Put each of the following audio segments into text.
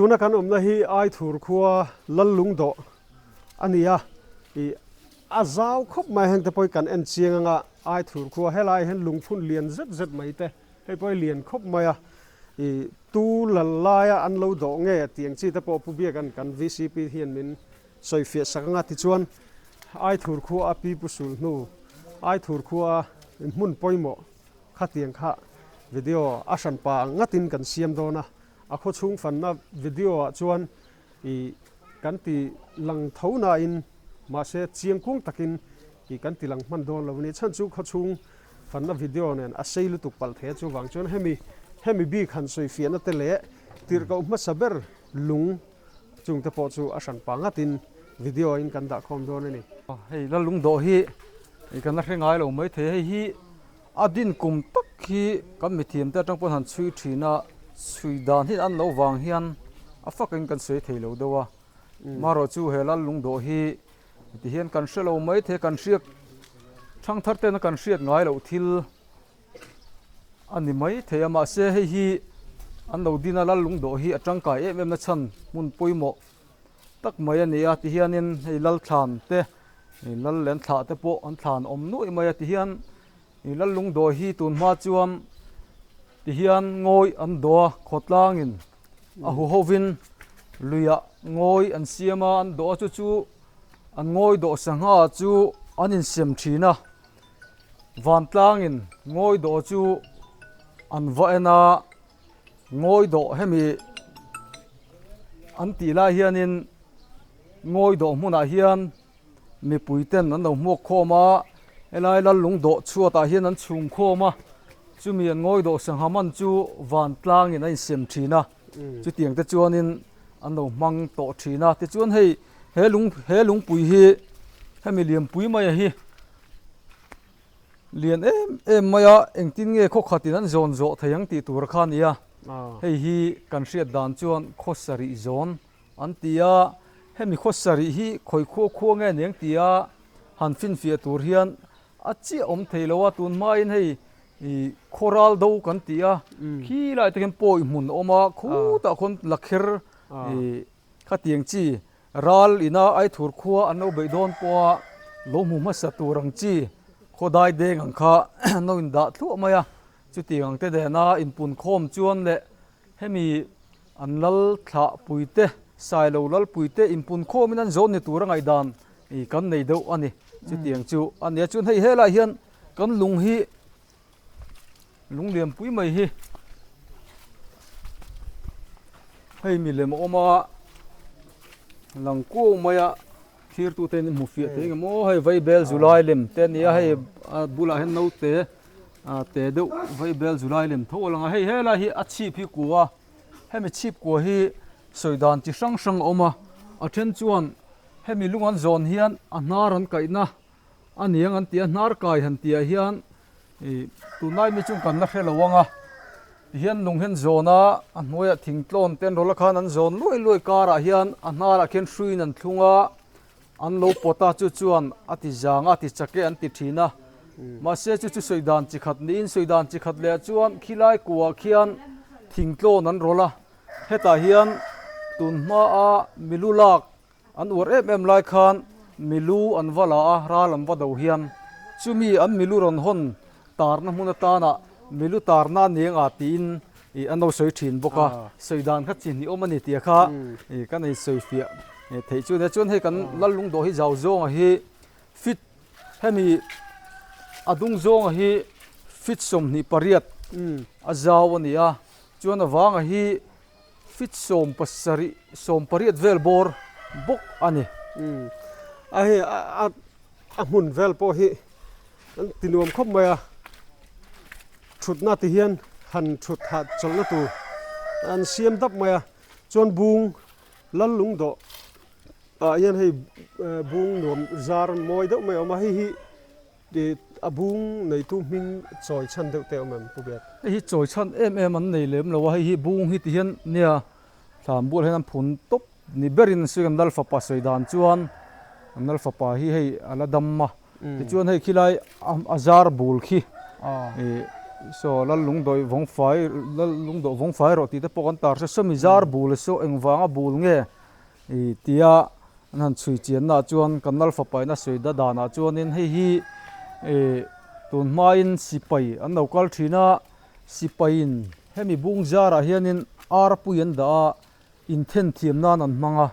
Tuna kan awmna hi Aithur khua Lallungdawh a ni a, ih a zau khawp mai heng te pawh hi kan en chiang anga Aithur khua helai hian lungphun lian zet zet mai te hei pawh hi lian khawp mai a, ih tu lal laia an lo dawh nge tih ang chi te pawh Pu Biakan kan vcp hian min sawi fiah sak anga tichuan Aithur khua a pi pu sul hnu Aithur khua hmun pawimawh Khatiang kha video a hranpa ang ngatin kan siam dawn a, a khawchhung fanna video ah chuan ih kan ti lang tho nain mahse chiangkuang takin ih kan ti lang hman dawn lo a ni. Chhan chu khawchhung fanna video nen a sei lutuk palh thei a, chuvang chuan hemi hemi bik han sawi fiahna te leh tirhkoh hmasa ber lung chungte pawh chu a hranpa ngatin video in kan dah khawm dawn a ni. Hei la lungdawh hi kan la hre ngai lo maithei, hei hi A din kum tak hi kan mithiam te atang pawn han chhui thin a, chhui dan hi an lo vang hian a fakin kan sawi thei lo deuh a. Marawh chu he lal lungdawh hi ti hian kan hre lo mai thei, kan hriak thang thar tena kan hriat ngai loh thil a ni mai thei a, mahse hei hi an lo din a lal lungdawh hi a tangkai em em na chhan hmun pawimawh tak mai a ni a, ti hianin hei lal thlan te lal len thlah te pawh an thlan awm nuaih mai a ti hian ih lal lungdawi hi tun hma chuan ti hian ngawi an dawh a khawtlangin a hu hovin luiah ngawi an siam a an dawh a chu chu an ngawi dawh sangha chu an insem thin a vantlangin ngawi dawh chu an va en a. Ngawi dawh hemi an tih lai hianin ngawi dawh hmunah hian mipui ten an lo hmuak khawm a, helai lal lung dawh chhuatah hian an chhung khawm a, chumi an ngawi dawh sangha man chu vantlangin a insem thin a, chutiang te chuanin an lo hmang tawh thin a, tichuan hei he lung he lungpui hi hemi lianpui maia hi. Lian em em mai a, engtin nge khaw khatin an zawn zawh thei ang tih tur kha a ni a, hei hi kan hriat dan chuan khaw sarih zawn an ti a, hemi khaw sarih hi khawi khua khua nge ni ang ti a han finfiah tur hian a chiah awm thei lo a, tun hmain hei ih khaw ral do kan ti a, khi lai te khian pawi hmun a awm a, khutah khawn lakher ih khatiang chi Ral ina Aithur khua an lo beih dawn pawha lo hmu hmasa tur ang chi khaw dai deng ang kha an lo indah thluah mai a, chutiang ang te nena inpun khawm chuan leh hemi an lal thlah pui te, Sailo lal pui te inpun khawmin an zawn ni tur a ngaihdan kan nei deuh a ni. Chutiang chu a nia chuan hei helaiah hian kan lung hi Lung lianpui mai hi hei milem a awm a lang kuau mai a thlir tu te in hmu fiah thei ang maw hei vaibel zulai lem te a ni a hei a bulah hian naute ah te deuh vaibel zulai lem tho a lang a hei helai hi a chhip hi kua hemi chhip kua hi sawi dan chi hrang hrang a awm a a then chuan hemi lung an zawn hian a hnar an kaihna a ni ang an ti a hnar kai han tih ah hian Ih tunlai mi chu kan la hre lo ang a, tihian lung hian zawn a, a hnuaiah thingtlawn te an rawlh a khan an zawn luai luai karah hian a hnarah khian hruiin an thlung a, an lo pawt a chu chuan a ti zang a ti chak e an ti thin a, mahse chu chu sawi dan chi khat niin sawi dan chi khat leh ah chuan khilai kuah khian thingtlawn an rawlh a, hetah hian tun hmaa milu lak An uar em em lai khan milu an va la a, ral an va do hian chumi an milu rawn hawn tarna hmun atana milu tarna a ni anga tiin ih an lo sawi thin bawk a, sawi dan kha chi hnih awm a ni tih kha ih ka nei sawi fiah theih chu nia. Chuan hei kan lal lungdawh hi zau zawnga hi fit hemi a dung zawnga hi fit 28 a zau a ni a, chuan a vanga hi Fit 70, 18 vel bawr bawk a ni. Umm a hei a a hmun vel pawh hi an ti nuam khawp mai a, thutna ti hian han thut hah chawlhna tur an siam dap mai a, chuan bung lal lung dawh ah hian hei bung nuam zar mawi deuh mai a awm a, hei hi A bung neitu hming chawi chhan deuh te awm em Pu Biak? Hei hi chawi chhan em em an nei lem lo a, hei hi bung hi ti hian nia thlam bulah hian an phun tawp ni berin an sawi a, an lal fapa sawi dan chuan an lal fapa hi hei a la dam a, tichuan hei khilai a zar bul khi ih Saw lal lungdawih vawng fai lal lungdawh vawng fai rawh tih te pawh kan tar hre sawmi zar bul saw engvanga bul nge ih tia an han chhui chianna ah chuan kan lal fapa in a sawi da danah chuanin hei hi ih tun hmain sipai an lo kal thin a sipaiin hemi bung zarah hianin arpui an dah a inthen thiam nan an hmang a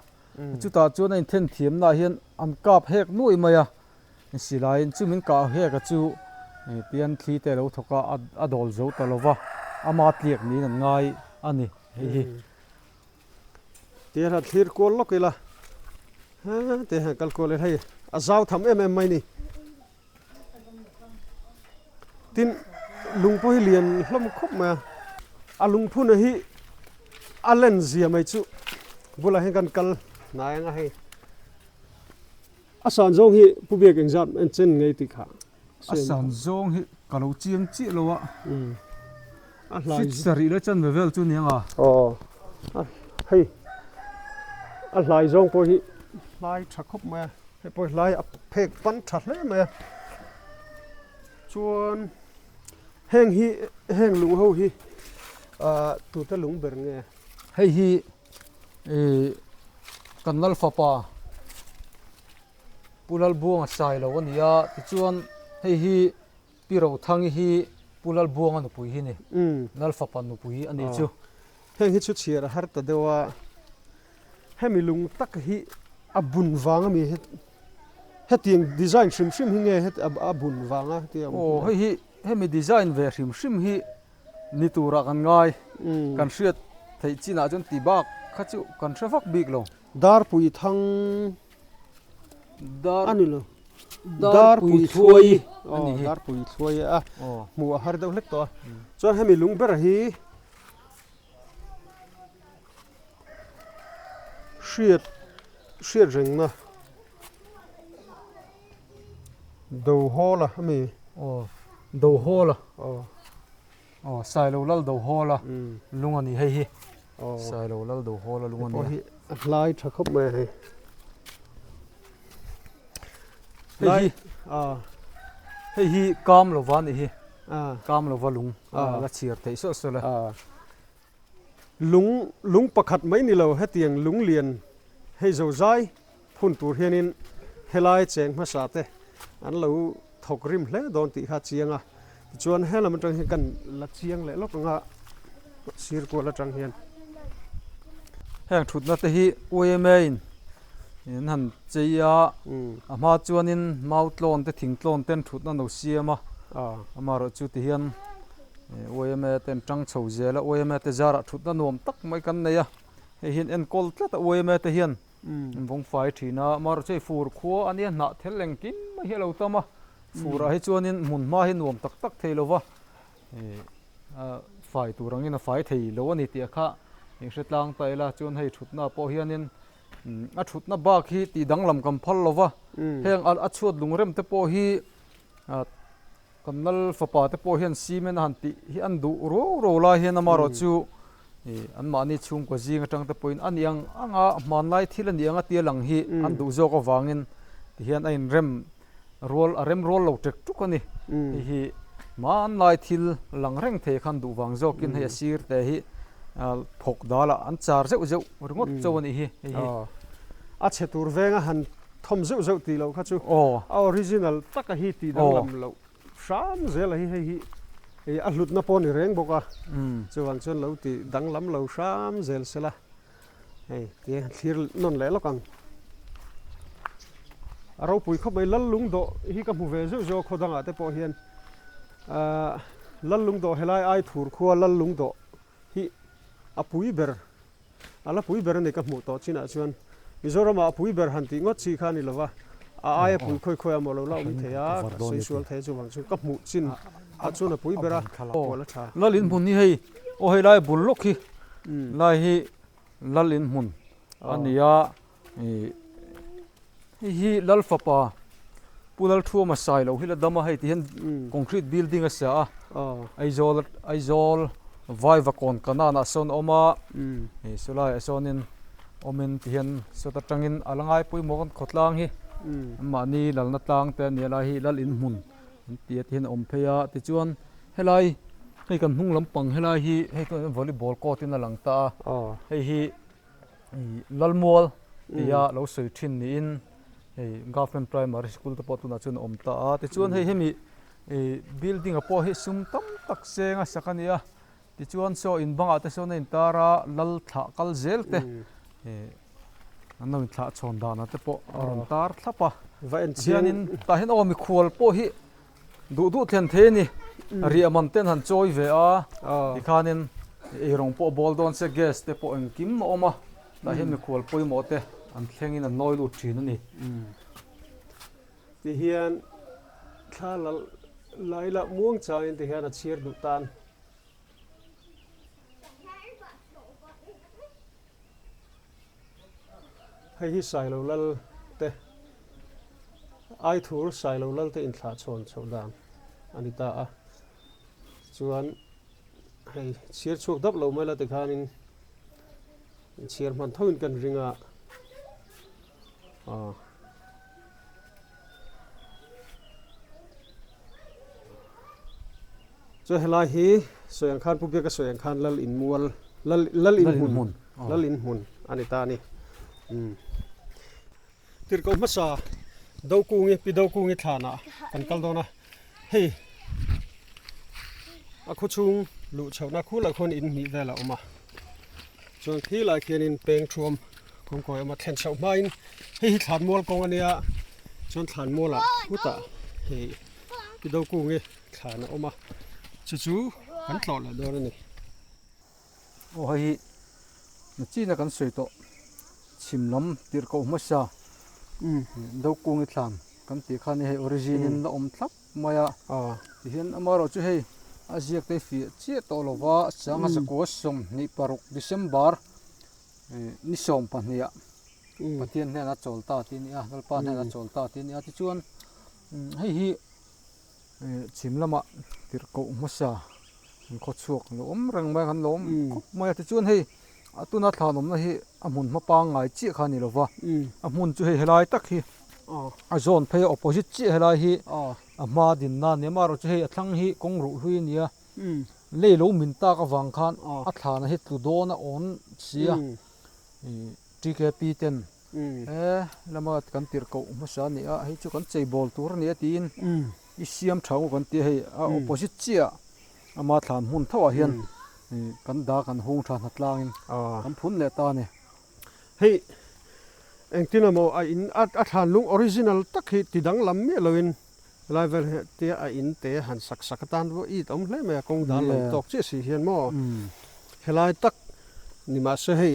chutah chuan a inthen thiamna ah hian an kap hek nuai mai a. Silaiin chu min kah hek a chu tian thli te a lo thawk a, a dawl zo ta lo va, ama tliak niin an ngai a ni hei hi. Tian han thlir kual lawk ila, tian han kal kual ila hei a zau tham em em mai ni. Tin, lung pawh hi lian hlawm khawp mai a, a lungphuna hi a len zia mai chu bulah hian kan kal hnai ang a hei. A san zawng hi Pu Biak engzat en chen ngei tih kha A san zawng hi ka lo chiang chiah lo a, a hlai fit sarih leh chanve vel chu nia nga. Aw, a hei a hlai zawng pawh hi hlai tha khawp mai a, hei pawh hi hlai a phek pan tha hle mai a, chuan heng hi heng lung ho hi ah tute lung ber nge? Hei hi Ih kan lal fapa Pu Lalbuanga sai lo a ni a, tichuan hei hi Pi Rothangi hi Pu Lalbuanga nupui hi a ni, lal fapa nupui a ni chu. Heng hi chu chhiar a har ta deuh a, hemi lung tak hi a bun vang a mi hetiang design hrim hrim hi nge a bun vang a hetiang. Aw hei hi hemi design ve hrim hrim hi Ni turah kan ngai. Kan hriat theih chinah chuan ti bak kha chu kan hre vak bik lo. Darpui thang a ni lo. Darpui thluai a ni hi. Darpui thluai a hmuh a har deuh hlek tawh a. Chuan hemi lung ber hi hriat hriat rengna Dohawla a mi? Aw, Dohawla. Aw. Aw, Sailo Lal Dohawla lung a ni hei hi. Aw. Sailo Lal Dohawla lung a ni a. Hei pawh hi a hlai tha khawp mai a hei. Hei hi. Aw. Hei hi kam lova a nih hi. Kam lova lung a la chhiar theih sawh sawh la. Lung lung pakhat mai ni lo hetiang lung lian hei zo zai phun tur hianin helai cheng hmasa te an lo thawk rim hle dawn tih kha a chiang a, tichuan helam atang hian kan la chiang leh lawk ang a sir kual atang hian. Heng thutna te hi UMA in an han chei a, a hma chuanin mau tlawn te thing tlawn ten thutna an lo siam a, amaherawhchu tihian UMA te an tang chho zel a, UMA te zarah thutna nuam tak mai kan nei a, hei hian enkawl tlat a UMA te hian an vawng fai thin a, amaherawhchu hei fur khua a nia hnah thel engkim mai hi a lo tam a, furah hi chuanin hmun hma hi nuam tak tak thei lo va, fai tur angin a fai thei lo a ni tih kha in hre tlang ta ila chuan hei thutna pawh hianin a thutna bak hi tih danglam kan phal lo va, heng a chhuat lungrem te pawh hi. Kan lal fapa te pawh hian cement a han tih hi an duh ruau ruau lai hian amaherawh chu ih anmahni chhungkaw zing atang te pawhin a ni ang ang a hmanlai thil a ni ang a tia lang hi an duh zawk avangin tihian a inrem rual a rem rual lo tek tuk a ni. Hei hi hmanlai thil lang reng thei khan duh vang zawkin hei a sir te hi phawk dalah an char zeuh zeuh ringawt chauh a nih hi hei hi. A chhe tur venga han Thawm zeuh zeuh tih loh kha chu a original taka hi tih danglam loh hram zel a hi hei hi ih a hlutna pawh a ni reng bawk a, chuvang chuan lo tih danglam lo hram zel se la hei tia thlir nawn leh lawk ang. A ropui khawp mai lal lungdawh hi ka hmu ve zeuh zeuh a khaw dangah te pawh hian ahh lal lungdawh helai Aithur khua lal lungdawh hi a pui ber. A la pui ber a ni ka hmuh tawh chinah chuan Mizoramah a pui ber han tih ngawt chi kha a ni lova, a aia pui khawi khawi a maw lo la awm thei a, ka sawi sual thei a chuvang chuan ka hmuh chin ah chuan a pui ber a, kual a tha. Lal in hmun hi hei aw hei lai bul lawk hi lai hi Lal in hmun a ni a. Ih hei hi Lal fapa Pu Lalthuama sai loh hi la dam a hei ti hian concrete building a sia a Aizawl Aizawl Vaivakawn Kanan ah sawn a awm a ih saw laiah sawnin awmin ti hian sawt atangin a la ngai pawimawh kan khawtlang hi mahni lalna tlang te a nia lai hi Lal in hmun an ti a ti hian a awm phei a tichuan helai. Hei kan hnung lampang helai hi hei chuan volleyball court in a lang ta a, hei hi Lalmual tia lo sawi thin niin hei government primary school te pawh tunah chuan a awm ta a. Tichuan hei hemi building a pawh hi sum tam tak seng a sak a ni a, tichuan saw in bangah te sawn a intar a, lal thlah kal zel te an lo inthlah chhawn danah te pawh a rawn tar thlap a. Hianin tah hian aw mikhual pawh hi Duh duh thlen thei a ni. Riah man ten han chawi ve a, tikhanin eirawng pawh bawl dawn se gas te pawh engkim a awm a, tah hian mikhual pawimawh te an thlengin an nawi lut thin a ni. Tihian thla la lai lah muang changin tihian a chhir duh tan. Hei hi Sailo Lal te Aithur Sailo Lal te inthlah chhawn chhoh dan a ni ta a, chuan hei chhiar chhuak dap lo mai la tikhanin inchhiar hman thoin kan ring a, aw. Chuan helai hi sawi ang khan Pu Biaka sawi ang khan Lal Inmual Lal Lal Inhmun Lal Inhmun a ni ta a ni. Umm Tirhkoh hmasa Dokungi Pi Dokungi thlanah kan kal dawn a, hei a khaw chhung luh chhohna khulah khuan in hnih vel a awm a, chuan khilai khianin peng thuam kawngkawi a awm a, thlen chhoh hmain hei hi thlanmual kawng a nia chuan thlanmualah khutah hei Pi Dokungi thlan a awm a, chu chu kan tlawh leh dawn a ni. Aw hei hi nachina kan sawi tawh chhim lam tirhkoh hmasa Dokungi thlan kan tih khan hei origin in la awm thlap mai a, tihian amaherawh chu hei a ziak te hi fiah chiah tawh lova sanga zakua 26 December ni 12 ah Pathian hnena chawl ta tih a ni a, Lalpa hnena chawl ta tih a ni a tichuan hei hi. Chhim lamah tirhkoh hmasa an khaw chhuak lo awm reng mai a, kan lo awm khawp mai a tichuan hei a tuna thlan awmna hi a hmun hma pangngai chiah kha a ni lova a hmun chu hei helai tak hi a zawn phei a opposite chiah helai hi a hma dinna a ni a amaherawhchu hei a thlang hi kawng ruh hlui a ni a lei lo min tak avang khan a thlana hi tlu dawn a awn si a TKP ten He lama kan tirhkoh hmasa a ni a, hei chu kan cheibawl tur a ni a tiin i siam tha ang u kan ti a, hei a opposite chiah ama thlan hmun tho ah hian kan dah kan hung tha hna tlangin kan phun leh ta a ni. Hei engtin emaw a in a thlan lung original tak hi ti danglam miah loin helai vel hi tia a in te han sak sak atan pawh it awm hle mai a, kawng dan lo tawk chiah si hian maw helai tak ni mahse hei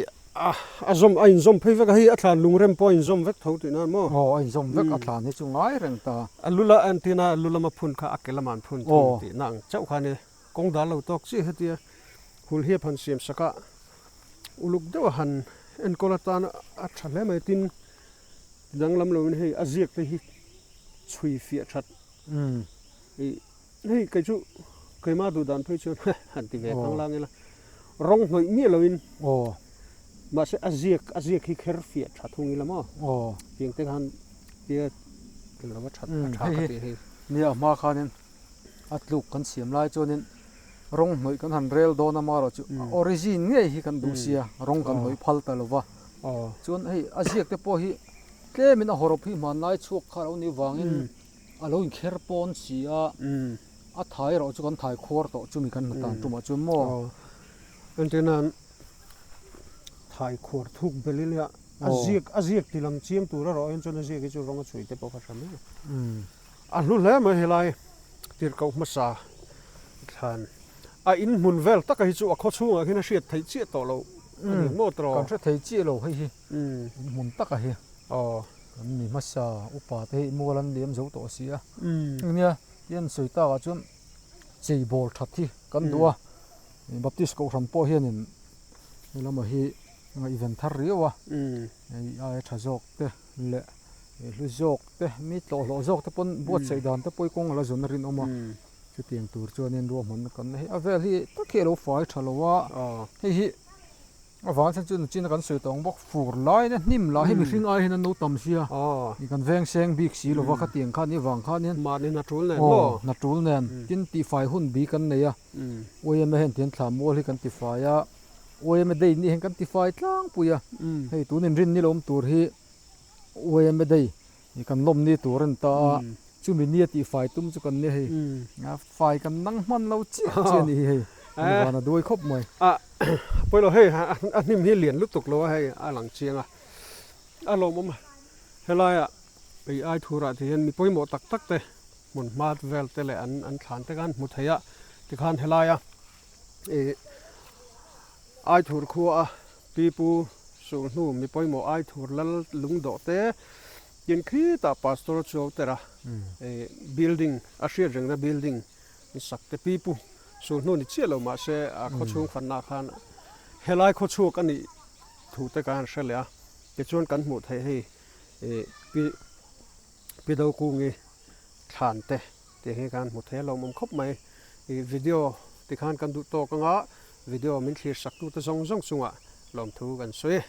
a a zawm a inzawm phei vek a, hei a thlan lungrem pawh a inzawm vek tho tih nan maw. Aw a inzawm vek a thlan hi chu ngai reng ta. A lu la entina a lu lama phun kha a ke lama an phun thung tihna ang chauh kha a ni, kawng dan lo tawk chiah hetia hul hiap han siam sak a uluk deuh a han enkawl atan a tha hle mai tin danglam loin hei a ziak te hi chhui fiah that i hei kei chu keima duh dan phei chuan han ti ve thang lang ila rawng hnawih miah loin mahse a ziak a ziak hi kher fiah tha thung ila maw tiang te khan tia eng lova that a tha ka ti hei. Nia a hma khanin a tluk kan siam lai chuanin rawng hnawih kan han rel dawn a marawh chu a origin ngei hi kan duh sia rawng kan hnawih phal ta lova chuan hei a ziak te pawh hi tlemin a hawrawp hi hmanlai chhuak kha a lo nih vangin a lo inkher pawn si a a thai erawh chu kan thai khuar tawh chumi kan hna tan tumah chuan maw. Entirnan thai khuar thuk belh ila a ziak a ziak ti lang chiang tur erawh hian chuan a ziak hi chu rawng a chhui te pawh kha hra mai a. A hlu hle mai helai tirhkoh hmasa thlan a in hmun vel taka hi chu a khaw chhungah khian a hriat theih chiah tawh loh a ni maw tawh? Kan hre thei chiah lo hei hi in hmun taka hi kan mi hmasa upa te hi mual an liam zo tawh si a nia tian sawi takah chuan cheibawl that hi kan duh a Baptist kohhran pawh hianin helama hi ngaihven thar riau a hei aia tha zawk te leh hlu zawk te mi tlawhhlawh zawk te pawn buatsaih dan te pawh hi kawng a la zawn a rinawm a chutiang tur chuanin ruahmanna kan la hei a vel hi tak hi a lo fai tha lo a hei hi. Avang chuan chu chin a kan sawi tawng bawk fur lai na hnim lah hi mihring ai hian an lo tam sia i kan veng seng bik si lova khatiang khan i vang khan hian mahni hna tul nen maw hna tul nen tin tihfai hun bi kan nei a uaima hian tian thla mual hi kan tifai a uaima day ni hian kan tifai tlangpui a hei tun inrin ni lo awm tur hi uaima day i kan lawm ni tur a ni ta a chumi nia tihfai tum chu kan nia hei a fai kan nang hman lo chiah chiah a nih hi hei an van a duai khawp mai. A pawilo hei a hnim hi lian lutuk lo a hei a lang chiang a a lawmawm helaiah ei ai thurah te hian mi pawimawh tak tak te hmun hma vel te leh an an thlan te khan hmu thei a tikhan helaia ih Aithur khua a pipu sulhnu mi pawimawh Aithur lal lungdawh te tin khitah Pastor Chuautera building a hriat rengna building ni sak te pipu sulhnu ni chiah lo mahse a khawchhung fanna khan helai khawchhuak a nih thu te kan hre leh a tichuan kan hmuh theih hei pi pi Dokungi thlan te Tih hi kan hmu thei a lawmawm khawp mai. I video tikhan kan duh tawk anga video min thlir sak tute zawng zawng chungah lawmthu kan sawi.